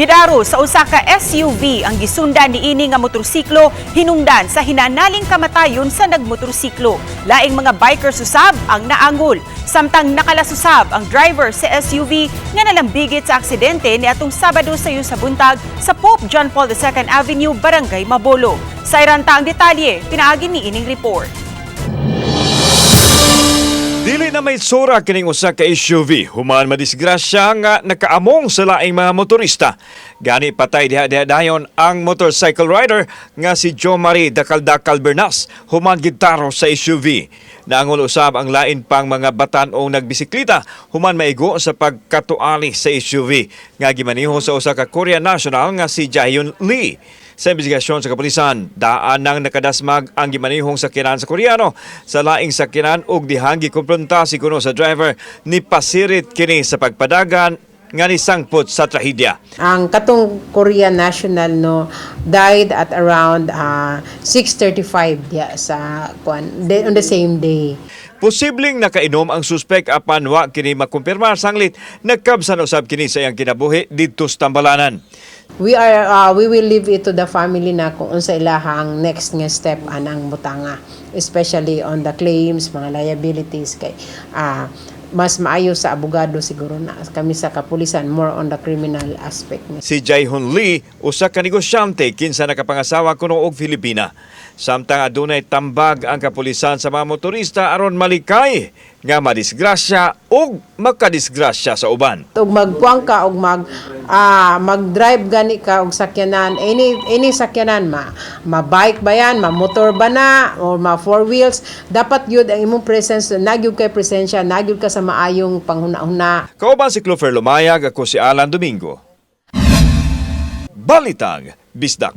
Gidaro sa usa ka SUV ang gisundan niini nga motorsiklo hinungdan sa hinanaling kamatayon sa nagmotorsiklo. Laing mga bikers usab ang naangol. Samtang nakalas usab ang driver sa SUV nga nalambigit sa aksidente ni atong Sabado sayo sa buntag sa Pope John Paul II Avenue, Barangay Mabolo. Sa ta ang detalye, pinaagi ni ining report. Dili na may tsura kining usa ka SUV human madisgrasya nga nakaamong sa laing mga motorista. Gani patay diha diha dayon ang motorcycle rider nga si Jo Marie Dakaldakal Bernas human gitaro sa SUV. Naangol usab ang lain pang mga batan-ong nagbisikleta human maigo sa pagkatuali sa SUV nga gimaniho sa usa ka Korean national nga si Jaehyun Lee. Sa investigasyon sa kapulisan, daan nang nakadasmag ang gimanihong sakyanan sa Koreano sa laing sakyanan ug dihang gikumpronta si kuno sa driver ni pasirit kini sa pagpadagan nga nisangpot sa trahedya. Ang katong Korean national, no, died at around 6:35 diya sa kuan on the same day. Posibleng nakainom ang suspek apan wa kini makumpirma sanglit nagkabsan usab kini sa iyang kinabuhi didto sa Tambalanan. We will leave it to the family na kung unsa ilahang next nga step anang butanga, especially on the claims, mga liabilities, kay mas maayo sa abogado siguro na. Kami sa kapulisan, more on the criminal aspect. Si Jae-hoon Lee, usa ka negosyante kinsa nakapangasawa kuno og Filipina. Samtang adunay tambag ang kapulisan sa mga motorista aron malikay nga madisgrasya ug makadisgrasya sa uban. Ug magkuang ka og mag-drive gani ka og sakyanan, any sakyanan, ma bike ba yan, ma motor ba na or ma four wheels, dapat yun ang imong presence, nagyud kay presensya, nagyud ka sa maayong panghuna-huna. Kauban si Clover Lumayag, ako si Alan Domingo. Balitang Bisdak.